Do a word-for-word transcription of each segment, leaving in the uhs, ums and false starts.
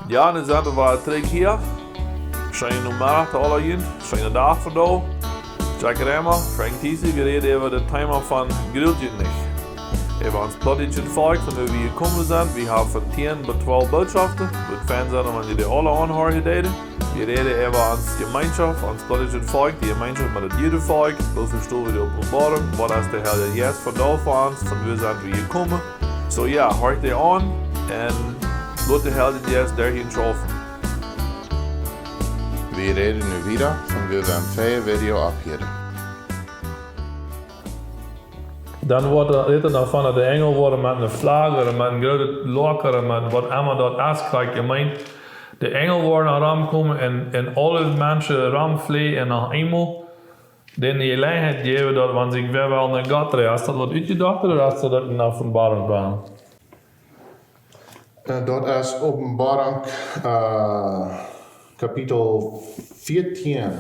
Jo, nu sent wie trigj hia. Scheenen Nomeddach to aule junt, scheenen Dach fa die. Jack Remmer, Frank Thiessen, wie räden äwa daut Thema von Grult junt nich. Äwa ons plautdietschet Volkj, von wua wie jekomen sent. Wie haben von tieen bat twalf Bootschoften. Wudd fein sennen, wan jie dee aule aunhieren deeden. Wie räden äwa ons Jemeenschoft, ons plautdietschet Volkj, dee Jemeenschoft met daut Judenvolkj. Woo vestonen wie de Openboarunk? Waut es de Herr Jesus vondoag fa ons? Von wua sent wie jekomen? Soo jo, horcht dee aun un lot de Herr Jesus derch junt schaufen. Wie räden nu wieda von wua wie em vieeden Video opphieden. Dan woat et, rät et doavon, daut de Enjel woaren met eene Flagg ooda met een grootet Lock ooda met waut emma daut es, krakjt jemeent. De Enjel woaren romkomen un, un aule Menschen romfleajen un noch eemol dee Jeläajenheit jäwen, daut wan sikj wäa well no Gott dreien. Es daut waut utjedocht ooda es daut eene Openboarunk? Eh, daut es Openboarunk, eh, Kapitel vieetieen,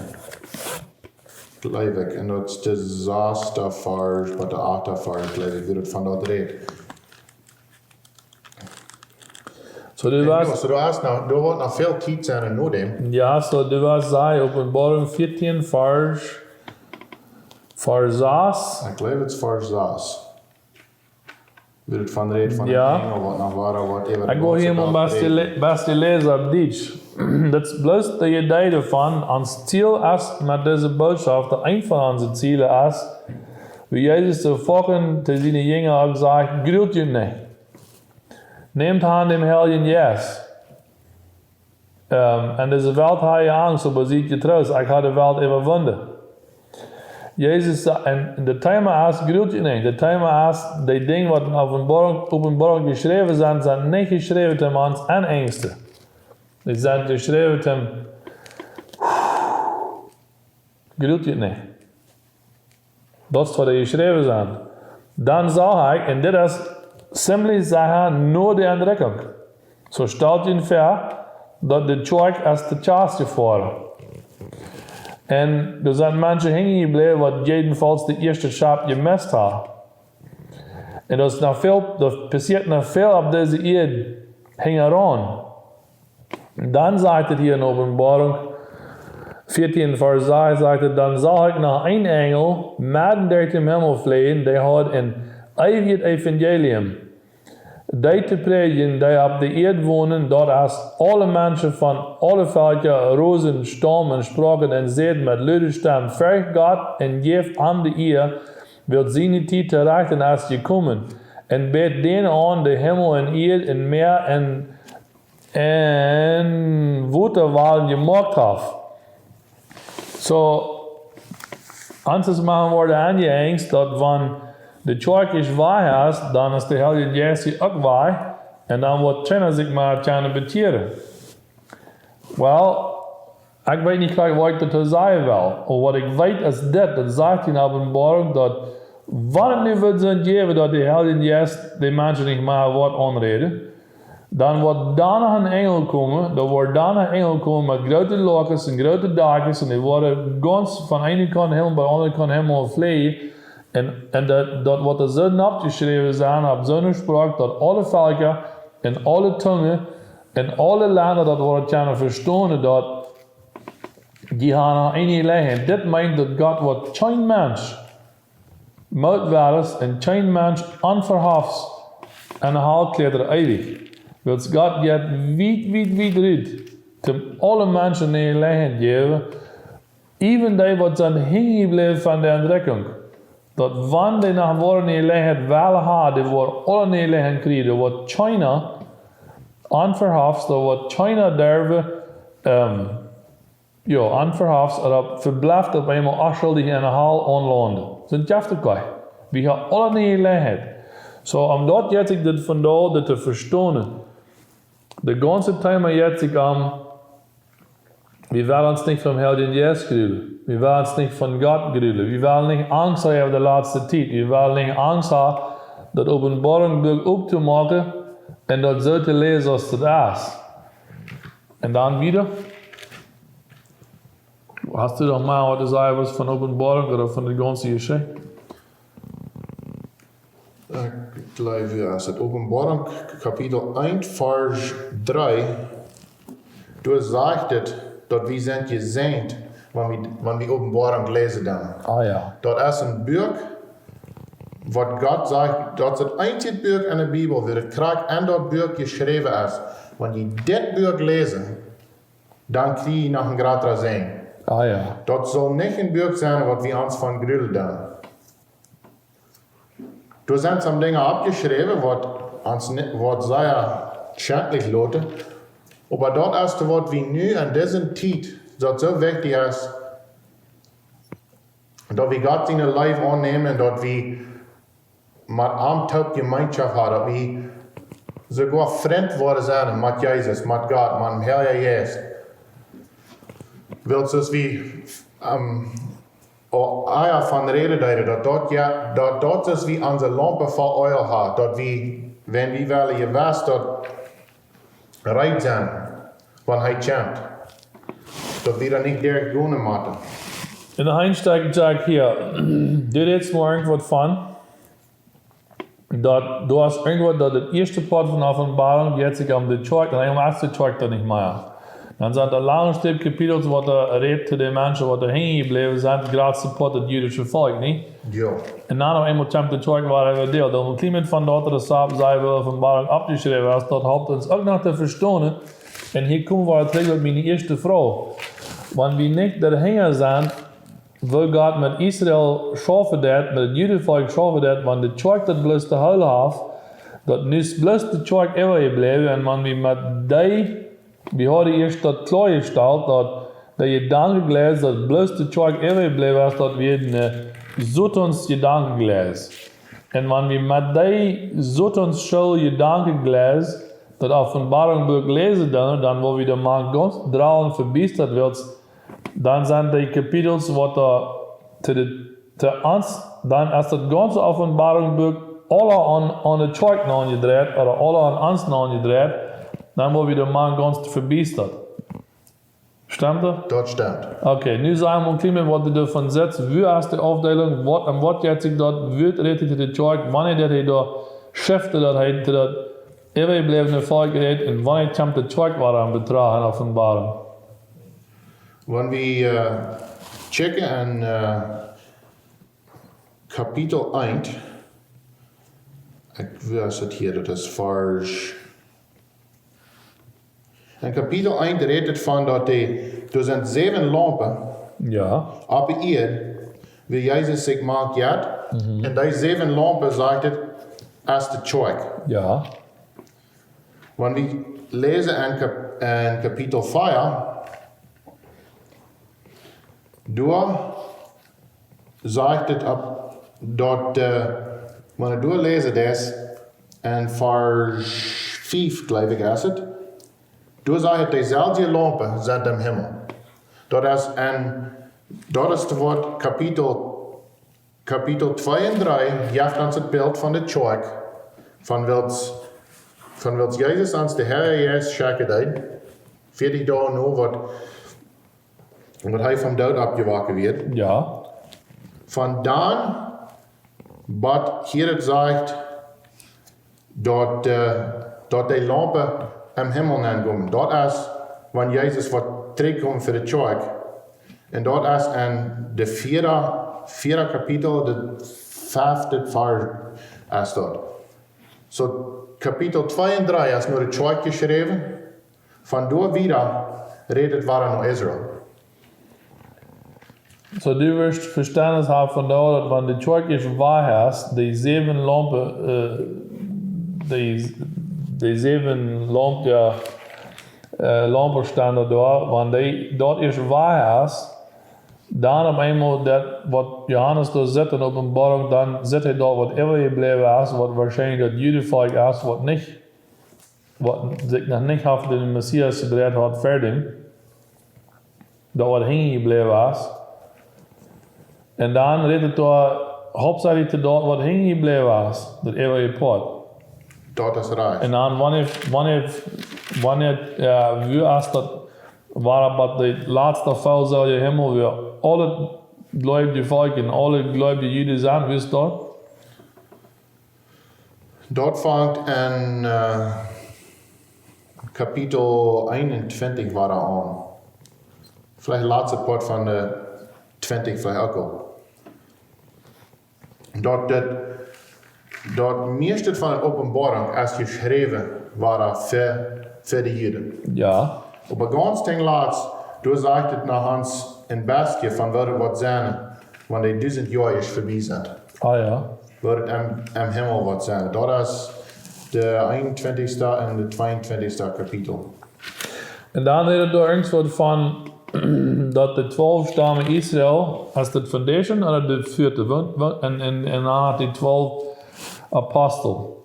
jleew ekj. Un daut es de sasta Varsch, bat de achta Varsch, jleew ekj, wua daut von daut rät. Soo, du En weetst, jo, soo, du hast noch, du woascht noch väl Tiet sennen en no däm. Jo, soo, du weetst, saj, Openboarunk vieetieen, Varsch, Varsch sas. Ekj jleew, daut es Varsch sas. Wua daut von rät, von Jo. een Enjel, waut noch woaren, waut äwa Ekj woa hia mol best le-, best läsen opp Dietsch. Daut es bloos de Idee doavon. Ons Ziel es met dise Botschaft, daut eent von onse Ziele es, wua Jesus soo foaken to siene Jinja uk sajcht: "Grult junt nich. Nämt aun dän Heiljen Jeist." Ehm, en dise Welt ha jie Angst, oba siet jetroost, ekj ha de Welt äwawunnen. Jesus sa-, un daut Thema es, grult junt nich. Daut Thema es, dee Dinja waut en Openboarunk, Openboarunk jeschräwen sent, sent nich jeschräwen om ons auntoenjsten. Dee sent jeschräwen om, grult junt nich. Daut es waut hee jeschräwen sent. Dan sach ekj, un dit es ziemlich secha no de Entrückung. Soo stalt junt väa, daut de Kjoakj es to Kjast jefoaren. Un doa sent Menschen hinjen jebläwen, waut jedenfalls de ieeschte Schapp jemest haben. Un daut es noch väl, daut passieet noch väl opp dise Ieed hinjaraun. Dan sajcht et hia en Openboarunk vieetieen, Varsch sas, sajcht et: "Dan sach ekj noch een Enjel medden derch dän Himmel fleajen, dee haud een eewjet Evangelium, dee to prädjen, dee opp de Ieed wonen, daut es aule Menschen von aule Velkja, Rosen, Staum un Sproaken, un säd met lude Stemm: Fercht Gott un jäft am de Ea, wiels siene Tiet to rechten es jekomen. Un bät dän aun, dee Himmel un Ieed un Mäa un un Wota Walen jemoakt haft." Soo, ons es mau woat aunjeengst, daut wan de Kjoakj wajch es, dan es de Heilje Jeist uk wajch, un dan woat kjeena sikj mea kjennen bekjieren. Well, ekj weet nich krakjt waut ekj doatoo sajen well. Oba waut ekj weet es dit, daut sajcht en Openboarunk, daut wan et nu woat soont jäwen, daut de Heilje Jeist de Menschen nich mea woat aunräden, dan woat doa noch een Enjel komen, doa woat doa noch een Enjel komen met groote Loaken un groote Dakjes, un dee woaren gaunz von eene Kaunt Himmel bat aundre Kaunt Himmel fleajen. Un, un daut, daut woat doa soo oppjeschräwen sennen, opp soone Sproak, daut aule Velkja un aule Tungen un aule Lenda daut woaren kjennen vestonen, daut dee haben noch eene Jeläajenheit. Dit meent, daut Gott woat kjeen Mensch mootwellich un kjeen Mensch onverhoffs enne Hal kjlautren eewich. Wiels Gott jeit wiet, wiet, wiet rut, om aule Menschen eene Jeläajenheit jäwen, even dee waut sent hinjen jebläwen von de Entrückung. Daut wan dee noch woaren eene Jeläajenheit wellen haben, dee woaren aule eene Jeläajenheit kjrieen. Doa woat kjeena onverhoffs, doa woat kjeena derwen, ehm, jo, onverhoffs, ooda vebleft opp eemol onschuldich enne Hal aunlanden. Sent jeft et kjeen. Wie haben aule eene Jeläajenheit. Soo, om daut jeit ekj dit vondoag dit to vestonen. Daut gaunze Thema jeit sikj om, wie wellen ons nich vom Heiljen Jeist grulen. Wie wellen ons nich von Gott grulen. Wie wellen nich Angst haben äwa de latste Tiet. Wie wellen nich Angst haben, daut Openboarunk Buak opptomoaken un daut soo to läsen aus daut es. Un dan wieda? Hast du noch mau waut to sajen, waut von Openboarunk ooda von de gaunze Jeschicht? Ekj jleew, jo, es et Openboarunk, Kapitel eent, Varsch dree. Doa sajcht et, daut wie sent jesäajent, wan wie, wan wie Openboarunk läsen dan. Ah jo. Daut es een Buak, waut Gott sajcht, daut es daut eenzje Buak enne Bibel, waut krakjt en daut Buak jeschräwen es. Wan jie dit Buak läsen, dan kjrie jie noch een jratren Säajen. Ah jo. Daut saul nich een Buak sennen, waut wie ons von grudlen dan. Doa sent some Dinja oppjeschräwen, waut ons ni-, waut sea schrakjlich loten. Oba daut es waut wie nu en dise Tiet, daut soo wichtich es, daut wie Gott siene Leew aunnämen un daut wie met am toop Jemeenschoft haben, daut wie soogoa Frind woaren sennen met Jesus, met Gott, met dän Heiljen Jeist. Wiels aus wie, ähm, aul ea von räden deeden, daut daut, jo, daut daut es aus wie onse Laumpen voll Eelj haben, daut wie, wan wie wellen jewast daut reed sennen, wan hee kjemt, daut wie dan nich derchgonen motten. En de Einstieg saj ekj hia, dit es morjens waut von, daut, du hast irjentwaut, daut daut ieeschte Poat von Openboarunk, jeit sikj om de Kjoakj, un dan es de Kjoakj doa nich mea. Dan sent doa lange Stekj Kapitels, waut doa rät to de Menschen, waut doa henjen jebläwen sent, daut jratste Poat daut judische Volkj, nich? Jo. Un dan opp eemol kjemt de Kjoakj, wua wie deel. Dan een kjlien bät von daut, waut doa sajcht, wua Openboarunk oppjeschräwen es, daut halpt ons uk noch to vestonen. Un hia komen wie trigj opp miene ieeschte Froag. Wan wie nich doahinja sent, woo Gott met Israel schaufen deed, met daut Judenvolkj schaufen deed, wan de Kjoakj daut bloos to hoolen haft, daut nu es bloos de Kjoakj äwajebläwen, un wan wie met dee, wie hauden ieescht daut kloajestalt, daut de Jedankengleis, daut bloos de Kjoakj äwajebläwen es, daut wia een, äh, Sotons Jedankengleis. Un wan wie met dee Sotons School Jedankengleis daut Openboarunk Buak läsen dan, dan woa wie doa mau gaunz droll vebiestat woaren, dan sent dee Kapitels, waut doa to de, to ons, dan es daut gaunze Openboarunk Buak aula aun, aun de Kjoakj aunjedreit, ooda aula aun ons aunjedreit, dan woa wie doa mau gaunz vebiestat. Stemt daut? Daut stemt. Okay, nu saj wie een kjlien bät, waut du doavon sajchst, woo es de Aufdeelunk, waut, un waut jeit sikj daut, woo rät hee to de Kjoakj, wanea deit hee doa scheften, daut hee to daut äwajebläwne Volkj rät, un wanea kjemt de Kjoakj wada en Betracht en Openboarunk? Wan wie, äh, checken en, äh, Kapitel eent, ekj, wua es daut hia? Daut es Varsch. En Kapitel eent rät et von daut de, doa sent säwen Laumpen Jo. opp de Ieed, wua Jesus sikj mank jeit. Mhm. Un dee säwen Laumpen, sajcht et, es de Kjoakj. Jo. Wan wie läsen en Kap-, en Kapitel vea, doa sajcht et opp daut, äh, wan du doa läsen deist, en Varsch fief, jleew ekj, es et, doa sajcht et, deeselwje Laumpen sent em Himmel. Daut es en, daut es daut waut Kapitel, Kapitel twee un dree jeft ons daut Bilt von de Kjoakj, von wiels, von wiels Jesus ons de Herr Jesus schekjen deed, vieetich Doag no waut, waut hee vom Doot oppjewakt wort. Jo. Von dan, waut hia et sajcht, daut, äh, daut de Laumpen em Himmel nenkomen. Daut es, wan Jesus woat trigjkomen fa de Kjoakj. Un daut es en de vieede, vieede Kapitel, de fefte Varsch es daut. Soo, Kapitel twee un dree es no de Kjoakj jeschräwen. Von doa wieda rät et wada no Israel. Soo, du woascht Vestentnis haben von doa, daut wan de Kjoakj es wajch es, de säwen Laumpen, äh, de, de säwen Laumpen, jo, äh, Laumpenstenda doa, wan dee, daut es wajch es, dan opp eemol daut, waut Johanes doa sitt en Openboarunk, dan sitt hee doa, waut äwajebläwen es, waut woarschienlich daut Judenvolkj es, waut nich, waut sikj noch nich haft en de Messias jedreit haud, fertig. Daut waut henjen jebläwen es. Un dan rät et doa hauptsächlich to daut waut henjen jebläwen es, daut äwaje Poat. Daut es rajcht. Un dan wanea, wanea, wanea, jo, woo es daut, wua bie de latste Fäl soo de Himmel, wua aule jleewje Volkj un aule jleewje Juden sent, woo es daut? Daut fangt en, äh, Kapitel eenuntwintich wada aun. Veleicht latste Poat von de twintich, veleicht uk aul. Daut, daut, daut mieeschte von de Openboarunk es jeschräwen wada fa, fa de Juden. Jo. Oba gaunz tom latsten, doa sajcht et noch ons een bät von woo daut woat sennen, wan de dusent Joa es verbie sent. Ah jo. Woo daut em, em Himmel woat sennen. Daut es de eenuntwintichste un de tweeuntwintichste Kapitel. Un dan rät et doa irjentwaut von, daut de twalf Stamen Israel, es daut von dise, ooda de vieede, woo, woo, un, un, un dan haft de twalf Apostel.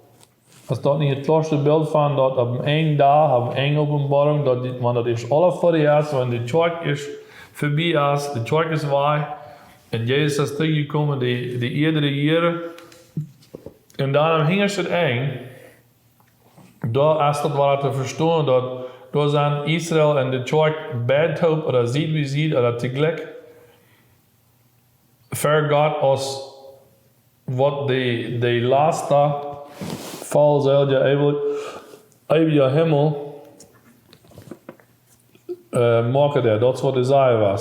Es daut nich daut kloaste Bilt von daut opp een Enj doa, opp een Enj Openboarunk, daut die, wan daut es aule fa die es, wan de Kjoakj es verbie es, de Kjoakj es wajch, un Jesus es trigjjekomen, de, de Ieed rejieren, un dan aum hinjaschten Enj, doa es daut waut to vestonen, daut, doa sent Israel un de Kjoakj beid toop ooda Sied bie Sied ooda toojlikj ver Gott aus waut de, de latste Vollseelje äwa, äwa Himmel, äh, moaken deed. Daut es waut Jesaja wia.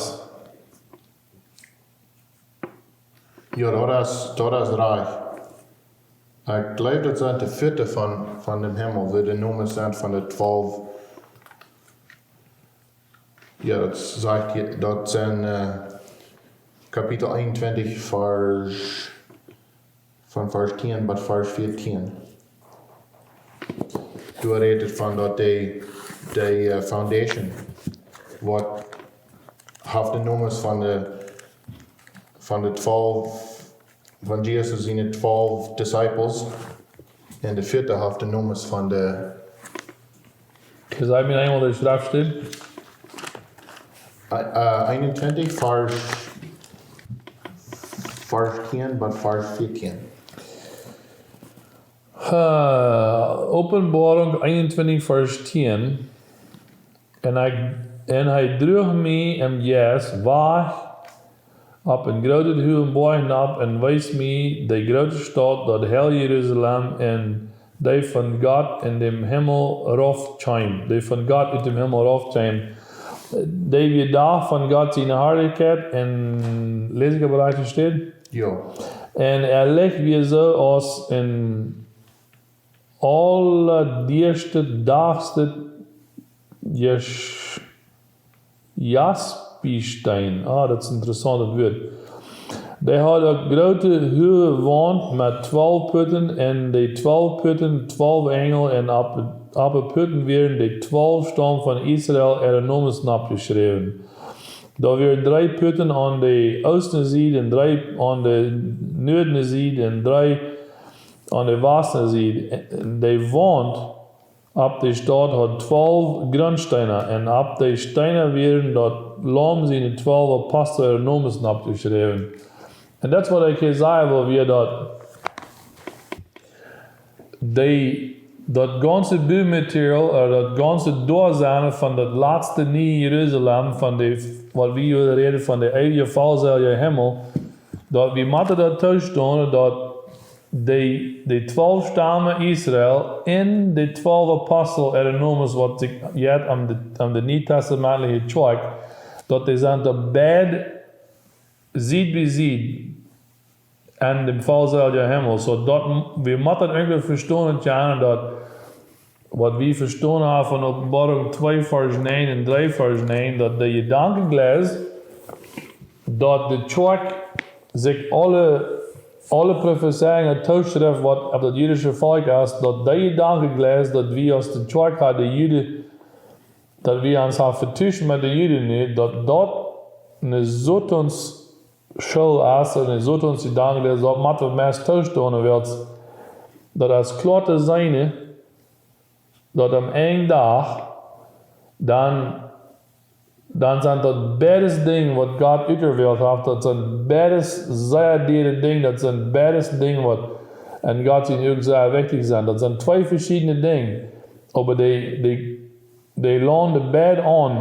Jo, daut es, daut es rajcht. Ekj jleew, daut sent de vieede von, von dän Himmel, woo de Nomes sent von de twalf. Jo, daut sajcht hia, daut sent, äh, Kapitel eenuntwintich, Varsch, von Varsch tieen bat Varsch vieetieen. Doa rät et von daut de, de, äh, foundation, waut haft de Nomes von de, von de twalf, von Jesus siene twalf disciples. Un de vieede haft de Nomes von de, Saj mie eemol de Schreftstäd. Äh, äh, eenuntwintich, Varsch, Varsch tieen bat Varsch vieetieen. Äh, Openboarunk eenuntwintich, Varsch tieen. Un hee, un hee druach mie em Jeist wajch opp een grooten hoogen Boajch nopp un wees mie de groote Staut, daut heilje Jerusalem, un dee von Gott ut dän Himmel rauf kjeem. Dee von Gott ut dän Himmel rauf kjeem. Dee wia doa von Gott siene Harlichkjeit un, läs ekj opp de rajchte Städ? Jo. Un äa Licht wia soo aus een auladiaschtet, dachstet Jes-, Jaspiesteen. Ah, daut es een interessauntet Wuat. Dee haud eene groote hooge Waunt met twalf Puaten, un de twalf Puaten, twalf Enjel, un opp, opp de Puaten wieren de twalf Staum von Israel äare Nomes nopp jeschräwen. Doa wieren dree Puaten aun de oostne Sied un dree aun de nuadne Sied un dree aun de wastne Sied. Un de Waunt opp de Staut haud twalf Gruntsteena, un opp de Steena wieren daut Laum siene twalf Apostel äare Nomes nopp jeschräwen. Un daut es waut ekj hia sajen well, wia daut dee, daut gaunze Bumaterial, äh, daut gaunze Doasennen von daut latste Niee Jerusalem, von de, waut wie hia räden, von de eewje Vollseelje Himmel, daut wie motten daut toostonen, daut de, de twalf Stamen Israel un de twalf Apostel äare Nomes, waut sikj jeit om de, om de nietestamentliche Kjoakj, daut dee sent doa beid Sied bie Sied en dän Vollseeljen Himmel. Soo daut m-, wie motten irjentwoo vestonen kjennen, daut waut wie vestonen haben von Openboarunk twee Varsch näajen un dree Varsch näajen, daut de Jedanken jlikj, daut de Kjoakj sikj aule, aule Profezeiungen tooschrift, waut opp daut jüdische Volkj es, daut de Jedanken jlikj, daut wie aus de Kjoakj haben, de Juden, daut wie ons haben vetuscht met de Juden nu, daut daut eene Sotans School es, un een Sotans Jedanken, daut mott wie meist toostonen, wiels daut es kloa to seenen, daut aum Enj Dach, dan, dan sent daut beides Dinja, waut Gott uterwählt haft, daut sent beides sea diere Dinja, daut sent beides Dinja, waut en Gott sienen Uagen sea wichtich sent. Daut sent twee veschiedne Dinja, oba dee, dee, dee launden beid aun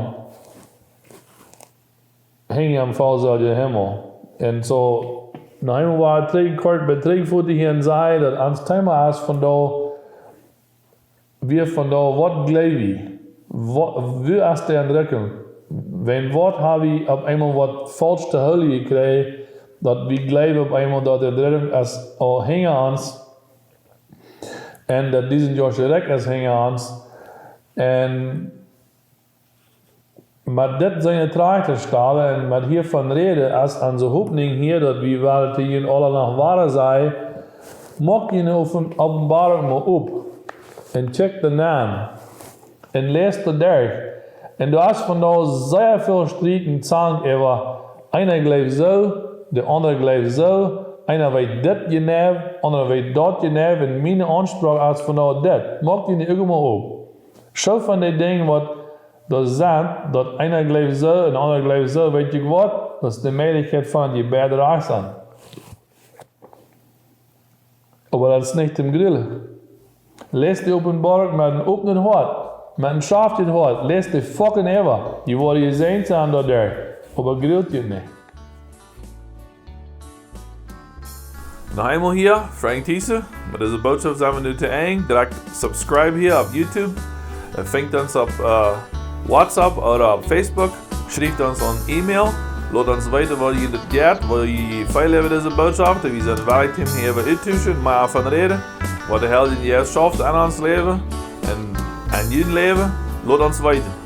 hinja aum Vollseeljen Himmel. Un soo, noch eemol waut trigj, kort bie trigj, waut ekj hia säd, daut ons Thema es vondoag, wie vondoag, waut jleew wie? Woo, woo es de Entrückung? Wan waut ha wie opp eemol waut faulsch to hoolen jekjräajen, daut wie jleewen opp eemol, daut de Entrückung es aul hinja ons un daut dise Joa Schrakj es hinja ons. Un met dit sennen trajcht to stalen un met hia von räden, es onse Hopninj hia, daut wie wellen to junt aula noch woare sajen, moakt june Open-, Openboarunk mol op un check de Namen un läst doa derch. Un doa es vondoag sea väl Striet un Zank äwa, eena jleeft soo, de aundra jleeft soo, eena weet dit jeneiw, aundra weet daut jeneiw, un miene Aunsproak es vondoag dit. Moakt june Uagen mol op. Soo von de Dinja waut doa sent, daut eena jleeft soo un de aundra jleeft soo, weet jie waut? Daut es de Mäajlichkjeit von daut jie beid rajcht sent. Oba daut es nich toom grullen. Läst de Openboarunk met een opnet Hoat, met een schaftjet Hoat. Läst de fucking äwa. Jie woaren jesäajent sennen doaderch. Oba grult junt nich. Noch eemol hia, Frank Thiessen. Met dise Bootschoft sent wie nu to Enj. Drekjt subscribe hia opp YouTube. Un finjt ons opp, äh, WhatsApp ooda opp Facebook. Schrieft ons ne E-Mail. Lot ons weeten, waut jie daut jeit, waut jie feelen äwa dise Bootschoft. Wie sent wellich toom hia äwa uttuschen, mea von räden, waut de Herr Jesus schauft aun ons Läwen un aun jun Läwen. Lot ons weeten.